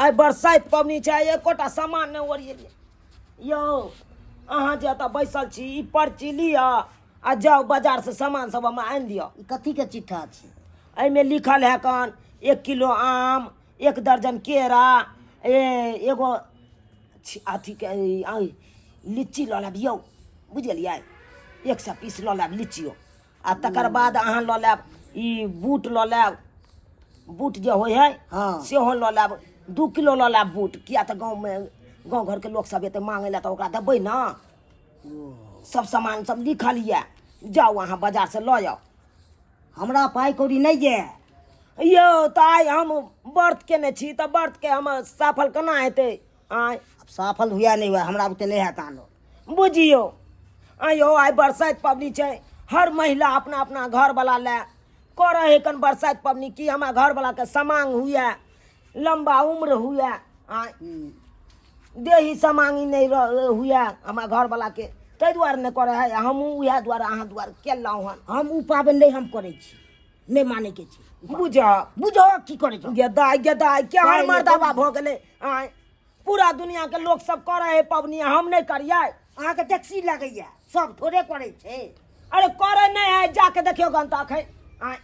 आइ बरसाइत पबनी छै, एकोटा सामान नहि ओरिएलियै। यौ अहाँ जे एतऽ बैसल छी, ई पर्ची लिअ आ जाउ बाजारसँ सामान सब हमरा आनि दिअ। ई कथीके चिट्ठा छै? एहिमे लिखल है कन 1 किलो आम, 1 दर्जन केरा, ए एगो अथीके लीची लऽ लेब यौ, बुझलियै? 100 पीस लऽ लेब लीचियो। आ तकर बाद अहाँ लऽ लेब ई बूट लऽ लेब, बूट जे होइ है सेहो लऽ लेब, 2 किलो लऽ लेब बूट, किया तऽ गाँवमे गाँव घरके लोक सब एतै मांगै लए तऽ ओकरा देबै ने। सब सामान सब लिखल यऽ, जाउ अहाँ बाजारसँ लऽ आउ। हमरा पाइ कौड़ी नहि यऽ। यौ तऽ आइ हम व्रत केने छी, तऽ व्रतके हम सफल केना हेतै? आँय आब सफल हुए नहि हुए, हमरा बुते नहि हैत आनो। बुझियौ आइयो आइ बरसाइत पबनी छै, हर महिला अपना अपना घरवला लए करै है कन बरसाइत पबनी कि हमरा घरवलाके समांग हुए, लम्बा उम्र हुए, आँय देही समांगी नहि हुए हमरा घरवलाके, ताहि दुआरे नहि करै है। हमहूँ उएह दुआरे अहाँ दुआरे केलहुँ हन। हम ओ पाबनि नहि हम करै छी, नहि मानैके छै। बुझ बुझ की करै छौ? गेदाइ गेदाइ केहन पाइ नहि मर्दाबा भऽ गेलै। आँय पूरा दुनिया के लोक सब करै है पबनी, हम नहि करियै? अहाँके टैक्सी लगैया, सब थोड़े करै छै। अरे करै नहि है, जाके देखियौ गन तऽ अखन। आँय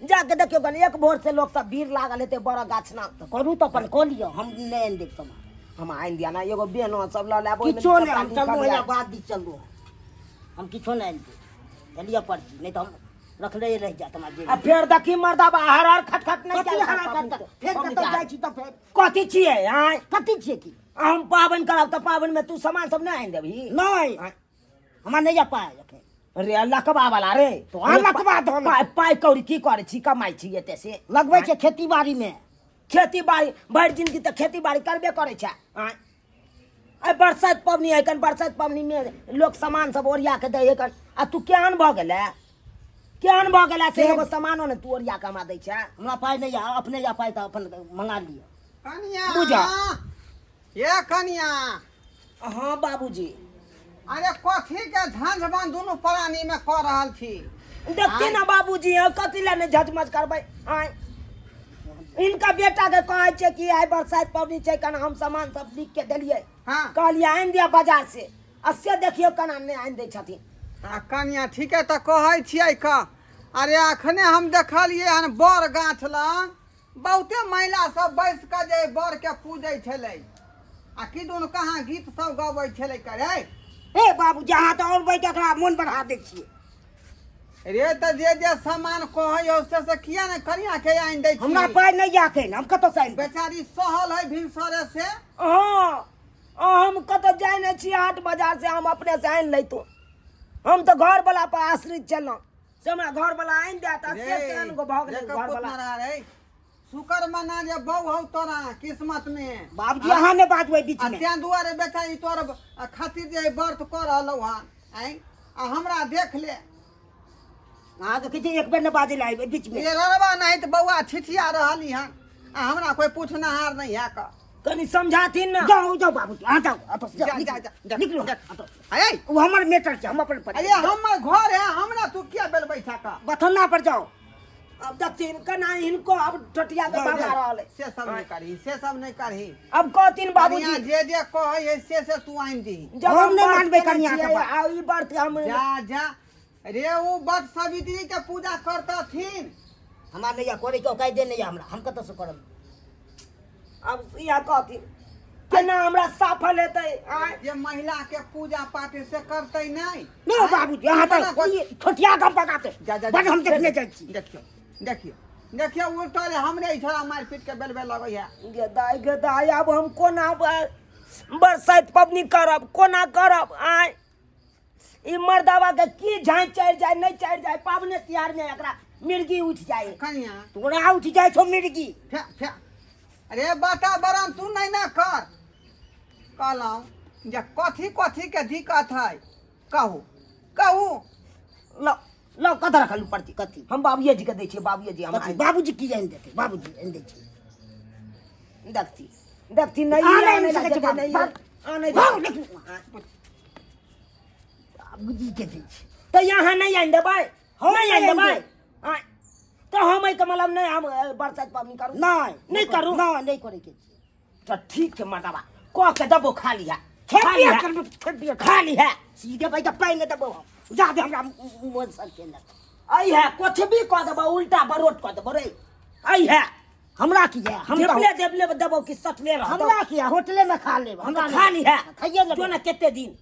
जाके देखियौ गन, एक भोर से लोक सब भीड़ लागल हेतै बड़ गाछ ना। तऽ करू तऽ अपन कऽ लिअ, हम नहि आनि देब सामान। हम आनि दिया ना, एगो बेनो सब लऽ लेब, ओहिमे किछो नहि। सबटा हम लिखल चलू हैया यऽ। बात दिस चलू, हम किछो नहि आनि देब। लिअ पर्ची, नहि तऽ हम रखले रहि जायत हमरा जेब। आ फेर देखी मर्दाबा हर हर खट खट नहि कथी कयल हर हर पबनी खट के। खट? फेर पबनी कतऽ के जाइ छी तऽ फेर कथी छियै? आँय कथी छियै की? हम पाबनि करब तऽ पाबनिमे तू सामान सब नहि आनि देबही? नहि, हमरा नहि यऽ पाइ एखन। रे लकबा वाला रे। तो अहाँ लकबा धऽ पाइ पाइ कौड़ी की करै छी, कमाइ छी एते से? लगबै छै खेती बाड़ी मे। खेती बाड़ी भरि जिंदगी तऽ खेती बाड़ी करबे करै छै। आँय आइ बरसाइत पबनी है कन, बरसाइत पबनीमे लोक सामान सब ओरिया के दै है कन, आ तू केहन भऽ गेलै, केहन भऽ गेलै से एगो सामानो ने तू ओरिया के हमरा दै छै। हमरा पाइ नहि यऽ, अपने यऽ पाइ तऽ अपन मंगा लिअ। कनिया बुझा। ये कनिया। हाँ बाबूजी। अरे कथी के झांझ बान दुनू प्राणी में कऽ रहल छी? देखती ना बाबूजी, हाँ, कथी लए नहि झजमझ करबै? आँय हिनका बेटा के कहै छै कि आइ बरसाइत पबनी छै कना, हम सामान सब लिख के देलियै। कहलियै आनि दिअ बाजार से, आ से देखियौ केना नहि आनि दै छथिन। आ कनिया ठीके तऽ कहै छियै क। अरे अखने हम देखलियै हन बड़ गाछ लग बहुते महिला सब बैस कऽ जे बड़ के पूजै छलै आ की दुनू कहाँ गीत सब गबै छलै करे। हे बाबूजी, अहाँ तऽ आओर बैठ एकरा मोन बढ़ा दै छियै। रे तऽ जे जे सामान कहै हौ से से किया ने कनिया के आनि दै हमरा छी? पाइ नहि यऽ एखन, हम कतऽसँ आनि देब? बेचारी सहल है भिनसरे से। हाँ हम कतऽ जाइ नहि छी हाट बाजार से, हम अपने से आनि लैतहुँ। हम तऽ घरवला पर आश्रित छलहुँ से हमरा घरवला आनि देत, आ से रे, केहन गो भऽ गेलै देखऽ घरवला। पुतना रे, शुक्र मना जे बहू हौ तोरा किस्मत में। बाबूजी अहाँ नहि बाजबै बीच आ में। तें दुआरे बेचारी तोर खातिर जे व्रत कऽ रहलौ हन। आँय आ हमरा देख ले। अहाँके कहै छै एक बेर नहि बाजै लए आबै बीच में। ये ररबा नहीं तऽ बौआ छिछिया रहली हन आ हमरा कोई पूछनहार नहीं है क। कनि समझाथिन ना। जाओ जाओ बाबूजी, अहाँ जाओ अतऽ से जाओ, जा, जा, जा, जा, निकलू जा। अतऽ से। अरे ओ हमर मैटर छै, हम अपन पर। अरे हमर घर है, हमरा तू किया बेलबै छा क? बथन्ना पर जाओ। अब देखथिन केना हिनको अब टटिया के जाओ, भगा जाओ। रहल है। से सब नहीं करही, से सब नहीं करही। अब कहथिन बाबूजी कनिया जे जे कहै है से से तू आनि दीही। जब हम नहि व्रत मानबै केने कनिया के छियै, बात। आ ई व्रत हम जा जा रे, उ बट सावित्री के पूजा करतथिन। हमरा नहि यऽ करै के औकादे नहि यऽ हमरा, हम कतऽ से करब? अब इएह कहथिन केना हमरा सफल हेतै? आँय जे महिला के पूजा पाठ से करतै नहि। नहि बाबूजी, अहाँ तऽ कोई छोटिया के हम पकाते जा, जा, बड हम देखने जाइ छी। देखियौ देखियौ देखियौ, उल्टल हमरे ई छोड़ा मारि पीट के बेलबे लगै है। गे दाइ गे दाइ, आब हम कोना बरसाइत पबनी करब, कोना करब? आँय ई मर्दावा के की झाँइ चढ़ि जाय नहि चढ़ि जाय, पाबने तिहार में एकरा मिर्गी उठि जाय। कनिया तोरा उठि जाइ छौ मिर्गी। फे फे अरे बता बरन तू नहीं ना कर। कहलहुँ जे कथी कथी के दिक्कत है कहू कहू। लो लो कतऽ रखलू पर्ची? कथी? हम बाबूए जी के दै छियै, बाबूए जी हमरा कथी? बाबूजी की आनि देतै? बाबूजी आनि दै छै। देखती देखती नहीं आनै आनै नहि सकै छै जेतै, बाबू, नहीं बाबू। आनै बाबू, जेतै। देखू। बाबूजी के दै छै। तऽ यहाँ नहि आनि देबै? हम नहि आनि नहि आनि देबै? देब। आँय, तऽ हम एहिके मतलब नहि हम बरसाइत पाबनि करू? नहि नहि करू? नहि, नहि करैके छै। तऽ ठीक छै मर्दाबा कह के देबो खा लिहा खा लिहा खा लिहा सीधे भाई पानि देबो हम जा दे हमरा मोन सर केलक। अइ है कुछ भी कह देबो, उल्टा बरोट कह देबो रे। अइ है हमरा की है, हम देबले देबले देबो कि सटले रह। हमरा की है, होटले में खा लेब। हमरा खा लिहा। खाइए लेब। जो ना कते दिन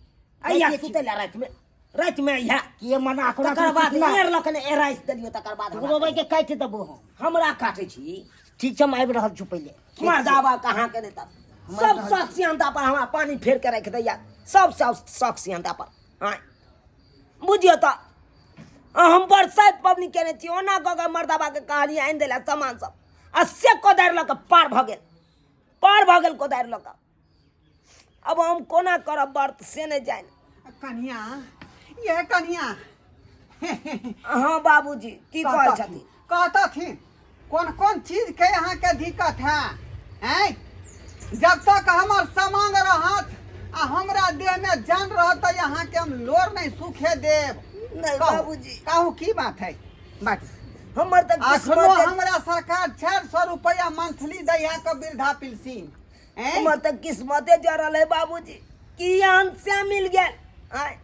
अइया देखै छी। सुतै ला रातिमे, रातिमे अइहा कि मना करा। तकर बाद एड़ लऽ के ने एराइस देलियो, तकर बाद हमरा रोबै के काटि देबो हम। हमरा काटै छी? ठीक छै, हम आबि रहल छी पहिले। मर्दाबा कहाँ के देता सब शौक सियंता पर हमरा पानी फेर के राखि दैया, सब सब शौक सियंता पर। आँय बुझियौ तऽ हम बरसाइत पबनी केने छी, ओना कऽ के मर्दाबा के कहलियै आनि दैला सामान सब, आ से कोदारि लऽ कऽ पार भऽ गेल, पार भऽ गेल कोदारि लऽ कऽ। अब हम कोना करब व्रत से नहि जानि। कन्या, ये कन्या। हाँ बाबूजी, की कहै छथिन? कहतथिन कोन कोन चीज के अहाँके दिक्कत है? हैं, जब तक हमर सामान रहत आ हमरा देह में जान रहत तऽ अहाँके हम लोर नहीं सूखे देब। नहीं। कहू, बाबूजी। कहू की बात है? बात हमर तऽ अखनो किस्मत हमरा सरकार 400 रुपया मंथली दै है के वृद्धा पेंशन। हैं? हमर तऽ किस्मते जरल है बाबूजी कि एहन से मिल गेल। आँय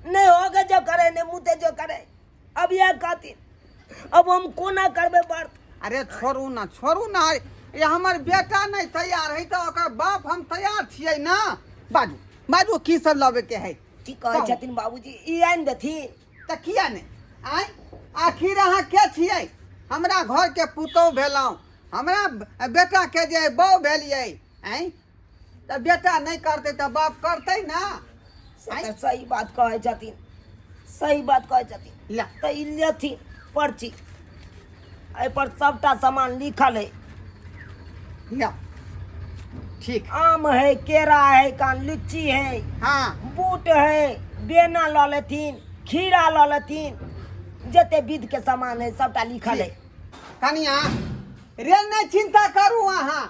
नहीं होगे जो करे, नहीं मुते जो करे। अब यह कहथिन अब हम कोना करबै व्रत? अरे छोड़ू ना, छोड़ू ना, ये हमर बेटा नहीं तैयार है तऽ ओकर बाप हम तैयार छियै ना। बाजू बाजू, की सब लबे के है? की कहै कहू। छथिन बाबूजी, ई आनि देथिन? तऽ किया नहि? आँय, आखिर अहाँ के छियै? हमरा घर के पुतोहु भेलहुँ, हमरा बेटा के जे बहू भेलियै। आँय, तऽ बेटा नहि करतै तऽ बाप करतै ना? से तऽ सही बात कहै छथिन, सही बात कहै छथिन। ला। तऽ ई लेथिन पर्ची, एहिपर सबटा सामान लिखल है। ला, ठीक। आम है, केरा है, कान लीची है। हाँ। बूट है, बेना लऽ लेथिन, खीरा लऽ लेथिन, जते विध के सामान है सबटा लिखल है। कनिया रे, नहि चिंता करू अहाँ,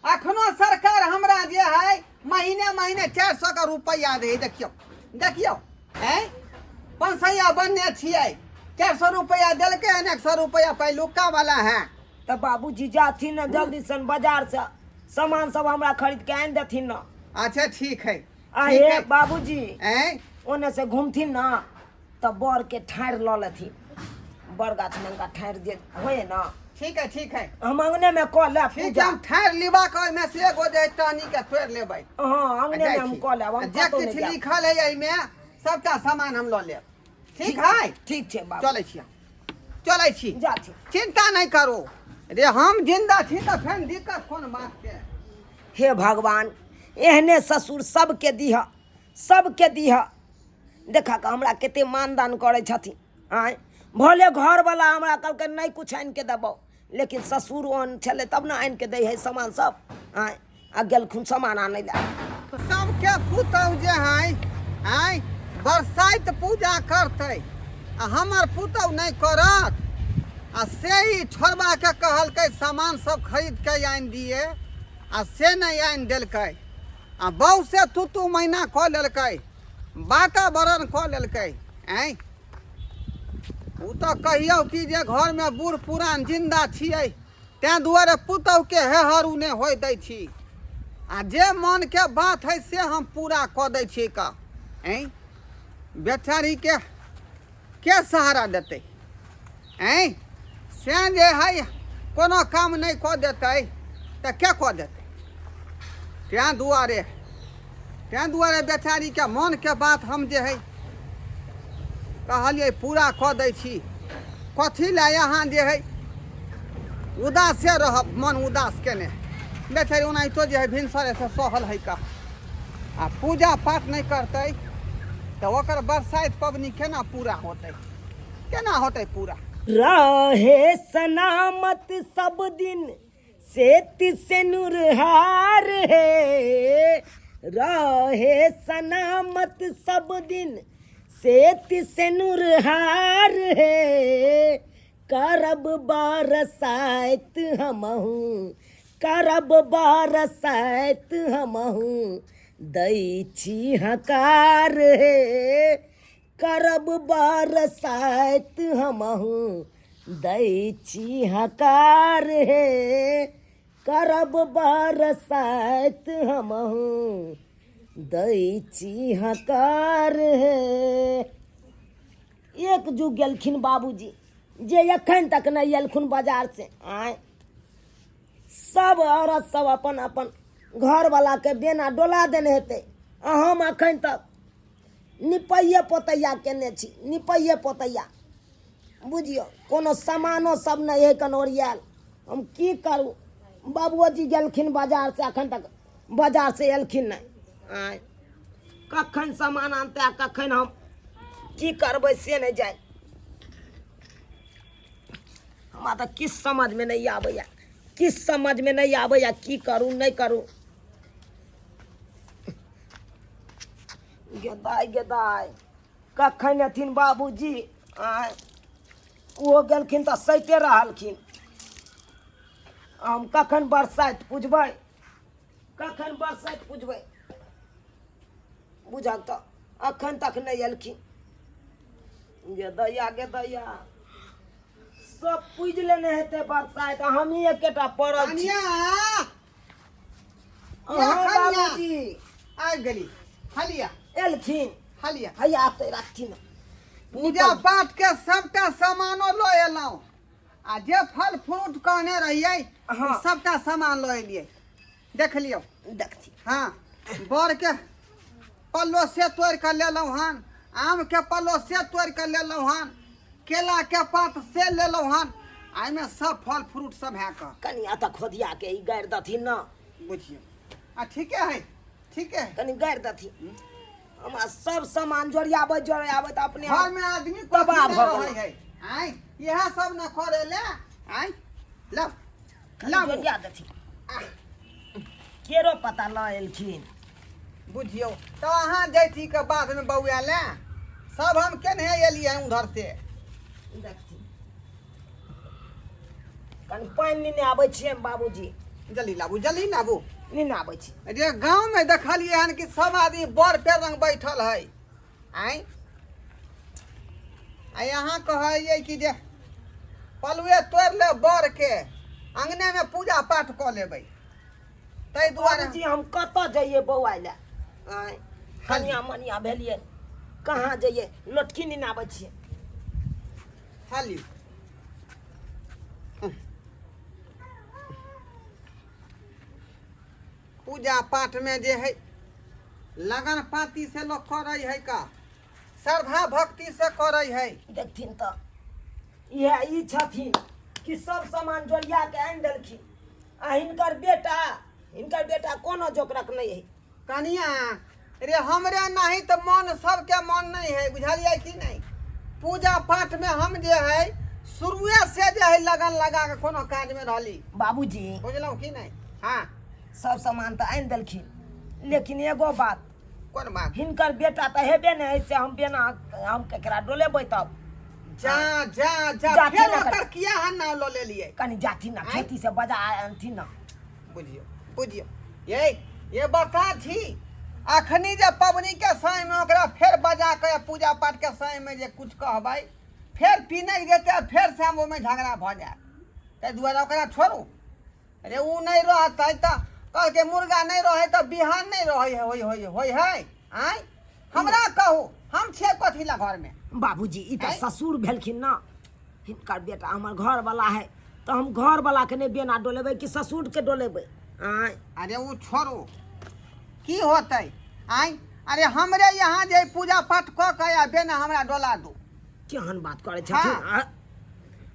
अखनो सरकार हमरा जे है महीने महीने 400 का रुपया दे। देखियौ देखियौ, हैं, 500 बनने छियै, 400 रुपया देलकै हन, 100 रुपया पहिलुका वाला है। तऽ बाबूजी जाथिन ने जल्दी सन बाजार से सामान सब हमरा खरीद के आनि देथिन ने। अच्छा ठीक है। आ ठीक हे है। बाबूजी। हैं। ओने से घूमथिन ना तऽ बर के ठाढ़ि लऽ लेथिन, बर गाछ लंका ठाढ़ि जे होय ना। ठीक है, ठीक है। हम अंगने में कऽ लेब। ठीक है। पूजा हम ठाढ़ि लेबा के ओहिमे से एगो जे टहनी के तोड़ि लेबै। हाँ, अंगने में जाइ हम छी। कऽ लेब, हम जे कतौ नहि किछु जायब। लिखल है एहिमे सबटा सामान हम लऽ लेब। ठीक है। ठीक छै बाबू। चलै छी हम, चलै छी। जाथिन। चिंता नहीं करू रे, हम जिंदा छी तऽ फेर दिक्कत कोन बात के? हे भगवान, एहने ससुर सबके दीह, सबके दीह। देखा कऽ हमरा कते मानदान करै छथिन। आँय, भले घरवला हमरा कहलकै नहि किछु आनि के देबौ, लेकिन ससुर ओहन छलै तब ने आनि के दै है सामान सब। आँय, आ गेलखुन सामान आनै लए। सबके पुतहु जे है आँय बरसाइत पूजा करतै आ हमर पुतहु नहि करत? आ से ई छोड़बा के कहलकै सामान सब खरीद के आनि दिए, आ से नहि आनि देलकै, आ बहु से तू तू महीना कऽ लेलकै, वातावरण कऽ लेलकै। आँय, ओ तऽ कहियौ कि जे घरमे बूढ़ पुरान जिन्दा छियै, तेँ दुआरे पुतहुके हेहरू नहि होइ दै छी, आ जे मनके बात है से हम पूरा कऽ दै छी का। आँय, बेचारीके के सहारा देतै? आँय, से जे है कोनो काम नहि कऽ देतै तऽ के कऽ देतै? तेँ दुआरे बेचारीके मनके बात हम जे है कहलियै पूरा कऽ दै छी। कथी लए अहाँ जे है उदासे रहब, मन उदास केने? बेचारी ओनाहितो जे है भिनसरेसँ सहल है का, आ पूजा पाठ नहि करतै तऽ ओकर बरसाइत पबनी केना पूरा होतै? केना होतै पूरा? रहे सलामत सब दिन सेत से नुरहार है, रहे सलामत सब दिन सेत से नुरहार है, करब बरसाइत हमहू, करब बरसाइत हमहू, दै छी हकार हे, करब बरसाइत हमहू, दै छी हकार हे। करब बरसाइत हमहूँ दै छी हकार हे। एक जुग गेलखिन बाबूजी जे एखन तक नहि एलखुन बाजार से। आँय, सब औरत सब अपन अपन घरवला के बेना डोला देने हेतै, आ हम एखन तक निपैये पोतैया केने छी, निपैये पोतैया। बुझियौ कोनो सामानो सब नहि है कन ओरियायल, हम की करू? बाबुओ जी गेलखिन बाजार से, एखन तक बाजार से एलखिन नहि। आँय, कखन सामान आनतै आ कखन हम की करबै से नहि जानि। हमरा तऽ किछु समझमे नहि आबैए, किछु समझमे नहि आबैए, की करू नहि करू। गे दाइ, गे दाइ, कखन एथिन बाबूजी? आँय, ओहो गेलखिन तऽ सैते रहलखिन। हम कखन बरसाइत पुजबै, कखन बरसाइत पुजबै? बुझल तऽ अखन तक नहि एलखिन। गे दैया, गे दैया, सब पूजि लेने हेतै बरसाइत, हमही एकेटा पड़ल छी। कनिया अहाँ कनिया। बाबूजी आबि गेली, हलिया। एलखिन। हलिया। हैया एतै राखथिन। पूजा पाठ के सबटा सामानो लऽ एलहुँ, आ जे फल फ्रूट कहने रहियै हाँ। सबटा सामान लऽ एलियै, देख लियौ। देखथिन। हाँ, बड़ के पल्लो से तोड़ि कऽ लेलहुँ हन, आम के पल्लो से तोड़ि कऽ लेलहुँ हन, केला के पात से लेलहुँ हन, आ एहिमे सब फल फ्रूट सब है कऽ। कनि एतऽ खोदिया के ई गारि दथिन ने। बुझियौ, आ ठीके है, ठीके है। कनि गारि दथिन। हमरा सब सामान जोड़ियाबैत जोड़ियाबैत अपने घर में आदमी तबाह कथी भऽ नहि रहै गेल। है। आँय, इएह सब न करे ले। आँय, लाउ लाउ। जोड़िया देथिन। केरो पता लऽ एलखिन। बुझियौ तऽ अहाँ जैती के बाद में बौआ ले सब हम केने एलियै उधर से। देखथिन, कनि पानि नेने आबै छियै बाबूजी। जल्दी लाबू, जल्दी लाबू। नेने आबै छी। रे गाँव में देखलियै हन कि सब आदमी बड़ पेड़ रंग बैठल है। आँय, आ यहाँ कहलियै कि जे पलुए तोड़ि ले बड़ के, अंगने में पूजा पाठ कऽ लेबै, ताहि दुआरे। बाबूजी, हम कतऽ जइयै बौआ लए? आँय, कनिया मनिया भेलियै, कहाँ जइयै? लोटकी नेने आबै छियै। खाली पूजा पाठ में जे है लगन पाती से लोग करे है का श्रद्धा भक्ति से करे है। देखथिन तऽ इएह ई छथिन कि सब सामान जोड़िया के आनि देलखिन, आ हिनकर बेटा, हिनकर बेटा कोनो जोकरक नहि है। कनिया रे, हमरे नहीं तो मन सबके मन नहीं है, बुझलियै कि नहीं? पूजा पाठ में हम जे है शुरुए से जे है लगन लगा के कोनो काज में रहली। बाबूजी, बुझलहुँ कि नहीं? हाँ। सब सामान तऽ आनि देलखिन, लेकिन एगो बात। कोन बात? हिनकर बेटा तऽ हेबे नहि है, से हम बेना हम केकरा डोलेबै तब? जा जा जा। जाथिन फेर ना। ओकर किया हम नाम लऽ लेलियै? कनि जाथिन ना, आँय? खेती से बजा आनथिन ना। बुझियौ, बुझियौ, ये बता छी, अखनी जे पबनी के समय में ओकरा फेर बजा के पूजा पाठ के समय में जे कुछ कहबै, फेर पीने जेतै, फेर से हम ओहिमे झगड़ा भऽ जायत, ताहि दुआरे ओकरा छोड़ू। अरे ओ नहि रहतै तऽ कहलकै मुर्गा नहि रहै तऽ बिहान नहि रहै है, होइ होइ होइ है। आँय, हमरा कहू, हम छियै कथी ला घरमे? बाबूजी, ई तऽ आँय? ससुर भेलखिन ना, हिनकर बेटा हमर घरवला है, तऽ हम घरवला के नहि बेना डोलेबै कि ससुरके डोलेबै? आँय? अरे ओ छोड़ू, की होतै? आँय, अरे हमरे यहाँ जे पूजा पाठ कऽ के आ बेना हमरा डोला दू। केहन बात करै छथिन? हाँ। आँय?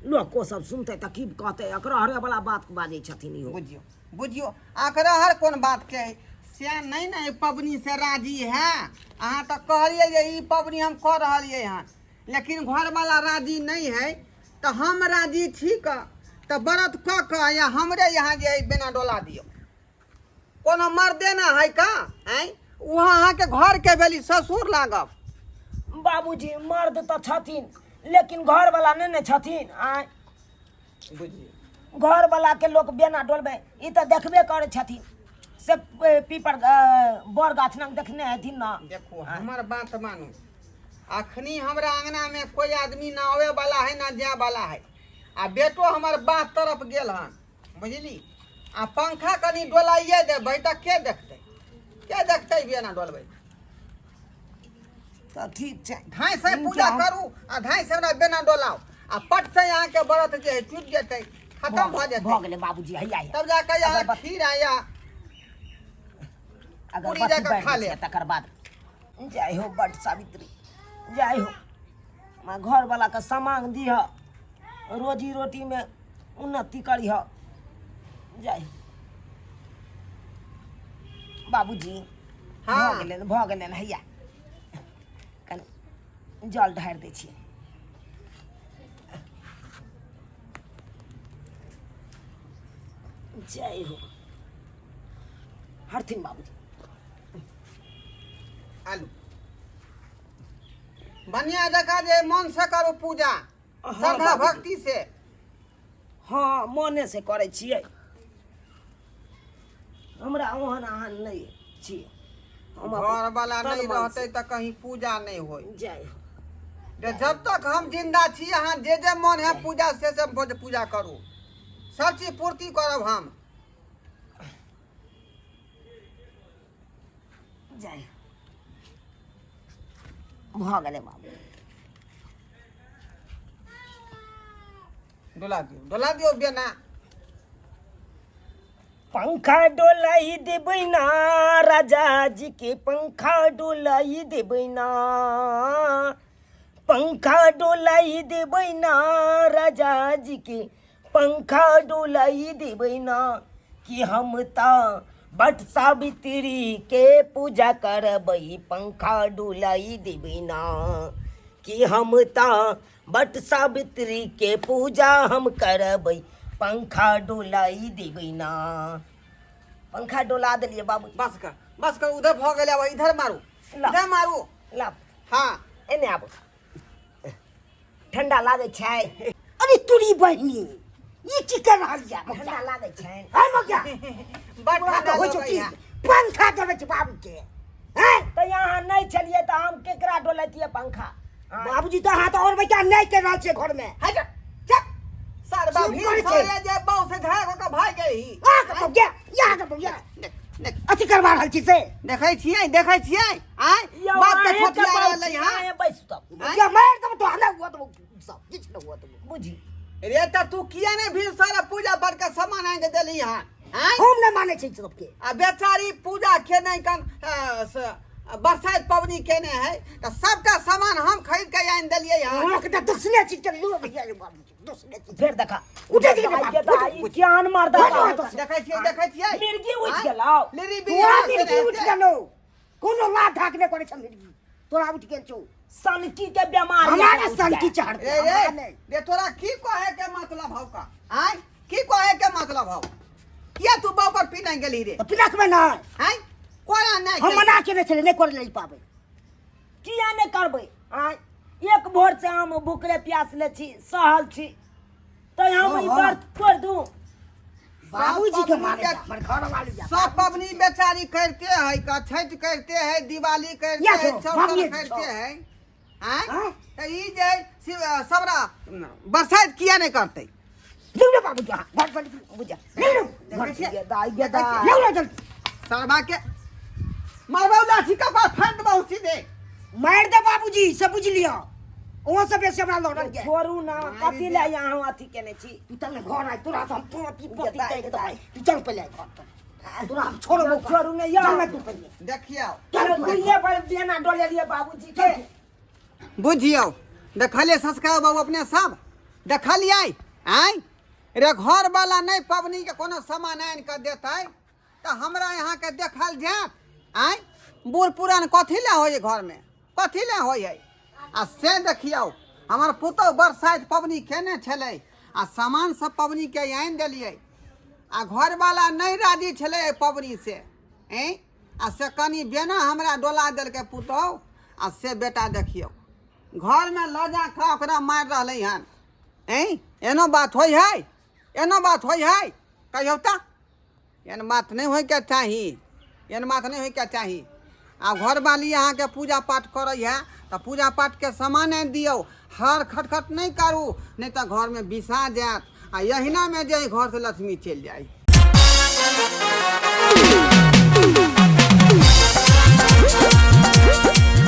लोको सब सुनतै तऽ की कहतै, अकरहरे वाला बात बाजै छथिन इहो। बुझियौ, बुझियौ, अकरहर कोन बात के है से नहि ने पबनी से राजी है। अहाँ तऽ कहलियै जे ई पबनी हम कऽ रहलियै हन, लेकिन घरवाला राजी नहि है, तऽ हम राजी छी कऽ तऽ व्रत कऽ कऽ या हमरे यहाँ जे है बेना डोला दियौ। कोनो मर्दे ना है का? आँय, ओ अहाँके घरके भेली, ससुर लागब। बाबूजी, मर्द तऽ छथिन, लेकिन घरवला नहि ने छथिन। आँय? बुझियौ, घरवला के लोक बेना डोलबै, ई तऽ देखबे करै छथिन से पीपर बर गाछ लग देखने हेथिन ना। देखू, हमर बात मानू, अखनी हमरा अंगना में कोई आदमी ना आवे वाला है ना जाए वाला है, आ बेटो हमर बात तरफ गेल हन, बुझली? आ पंखा कनि डोलाइए देबै तऽ के देखतै, के देखतै बेना डोलबै? तऽ ठीक छै। धाँइ से पूजा करू आ धाँइ से हमरा बेना डोलाउ आ पट से अहाँके व्रत जे है टूटि जेतै, खतम भऽ जेतै। भऽ गेलै बाबूजी, हैया हैया। तब जाके अहाँ खीर आया पूरी अगरबत्ती जाकऽ बारि खा दै छियै लेब। तकर बाद जय हो बट सावित्री, जय हो। हमरा घरवलाके सामांग दिह, रोजी रोटीमे उन्नति करिह। जय हो बाबूजी। हाँ। भऽ गेलनि, भऽ गेलनि। हैया कनि जल ढारि दै छियै। जय हो। हरथिन बाबूजी। आलू बढ़िया जकाँ जे मन से करू पूजा। हाँ, श्रद्धा बाबूजी। भक्ति से। हँ, मने से करै छियै। हमरा ओहन अहाँ नहि छियै, हम अपन घर वाला तन नहीं मन रहते से। तऽ कहीं पूजा नहीं होई। जय हो। जे जब तक हम जिंदा छी, अहाँ जे जे मन है पूजा से से पूजा करू, सब चीज पूर्ति करब हम। जय हो। भऽ गेलै बाबू। डोला दियौ, डोला दियौ बेना। पंखा डोलाई देबै ना राजा जी के, पंखा डोलाई देबै ना, पंखा डोलाई देबै ना राजा जी के, पंखा डोलाई देबै ना। कि हम तऽ बट सावित्री के पूजा करबै, पंखा डोलाई देबै ना। कि हम तऽ बट सावित्री के पूजा हम करबै, पंखा डोलाई देबै ना। पंखा डोला देलियै बाबू। बस कर, बस कर, उधर भऽ गेलै, आब इधर मारू। ला। इधर मारू। ला। हाँ। एने आबू, ठंडा लागै छै। अरे तोरी बहिनी, ई की कर रहल या? ठंडा लागै छै। है मगिया? बड़ तोरा ठंडा तऽ होइ छौ लगै की है। पंखा देबै छै बाबू के हैं? तऽ अहाँ नहि छलियै तऽ हम केकरा डोलैतियै पंखा? आँय। बाबूजी तऽ अहाँ तऽ और बेटा नहि कर रहल छियै घरमे। हट चुप सरबा। चुप भीड़ करै छै। सारे जे बहु से झगड़ा कऽ के भागि गेली। आ के बौआ, यहाँ के बौआ। देख देख। अथी करवा रहल छी से। देखै छियै, देखै छियै आँय? यौ, बाप के अहें के ठोकिया बात रहलै छी, हँ। अहें बैसू तब। आँय? या मारि देब तो नहि हुआ तो सब किछु नहि हुआ तो। बुझी रे, तऽ तू किया नहि भीड़ सारा पूजा पाठ के सामान आनि के देली हँ? आँय? हम नहि मानै छी सबके। आ बेचारी पूजा केने कन बरसाइत पबनी केने है तऽ सबटा सामान हम खरीद के आनि देलियै हँ। अहाँके तऽ दोसरे चीज के लोभ है बाबूजी, दोसरे चीज। फेर देखा। उठै छी दाइ बाबू, के दाइ, उठ, उठ। ज्ञान मर्दा उठ, बाबू। उठ। देखै छियै, देखै छियै। मिर्गी उठि आँय? गेलौ। लिरी तोरा बिरिया मिर्गी उठि गेलौ, कोनो लाथ ढाक नहि करै छ मिर्गी तोरा उठि गेल छौ। सनकी के बेमारी हमरा एकरा ने उठि सनकी गेल। चढ़तै, रे हमरा रे नहि। रे, तोरा की कहे के मतलब हौ का? आँय, की कहे के मतलब हौ? किया तू बाप पर पीने गेली रे? तऽ पिलकमे नहि। आँय, कोना नहि? हम मना केने छलियै, नहि करै लए ई पाबनि। किया नहि करबै? आँय, एक भोर से हम भूखले प्यासले छी, सहल छी, तऽ हम ई हँ, हँ। व्रत तोड़ि दू? बाबूजी के पबनी मारे के- हमर घर वाली जा। सब पबनी बेचारी करते है का, छठ करते है, दिवाली करते या है, छो, चौरचन बाबूए करते छो। है। आँय? आँय? तऽ ई जे सबरा बरसाइत किया नहि करतै? लिउ ने बाबूजी, अहाँ घर से निकलू, बुझा लिउ ने देखै छियै? गे दाइ, गे दाइ। लिउ ने जल्दी। सरबा के मारबौ लाठी, कपार फाड़ि देबौ सीधे। मारि दे बाबूजी से, बुझि लिअ ओहो से बेसी हमरा लड़ल गेल। छोड़ू ना, कथी लए अहाँ अथी केने छी? तू चल ने घर आइ, तोरा से हम पोती पोती दाइ, कहि के दाइ। देबै। तू चल पहिले घर पर, तोरा हम छोड़बो कहाँ? छोड़ू ने यौ। चल ने तू पहिले। देखियौ। चल तू। दुइये पर बेना डोलेलियै बाबूजी के। बुझियौ, देखलियै संस्कार बाबू अपने सब देखलियै? आँय रे, घरवाला नहि पबनीके कोनो सामान आनि कऽ देतै तऽ हमरा यहाँके देखल जायत? आँय, बूढ़ पुरान कथी लए होइ घरमे, कथी लए होइ है? आ से देखियौ, हमर पुतहु बरसाइत पबनी केने छलै आ सामान सब पबनीके आनि देलियै आ घरवाला नहि राजी छलै एहि पबनी से। ऐँ, आ से कनि बेना हमरा डोला देलकै पुतहु आ से बेटा देखियौ घरमे लऽ जा कऽ ओकरा मारि रहलै हन। ऐँ, एनो बात होइ है? एनो बात होइ है? कहियौ तऽ, एहन बात नहि होइके चाही, एहन बात नहि होइके चाही। आ घरवाली अहाँके पूजा पाठ करै है तऽ पूजा पाठके सामान आनि दियौ, हर खटखट नहि करू, नहि तऽ घरमे बिसा जायत आ एहिनामे जे घरसँ लक्ष्मी चलि जाइ। है।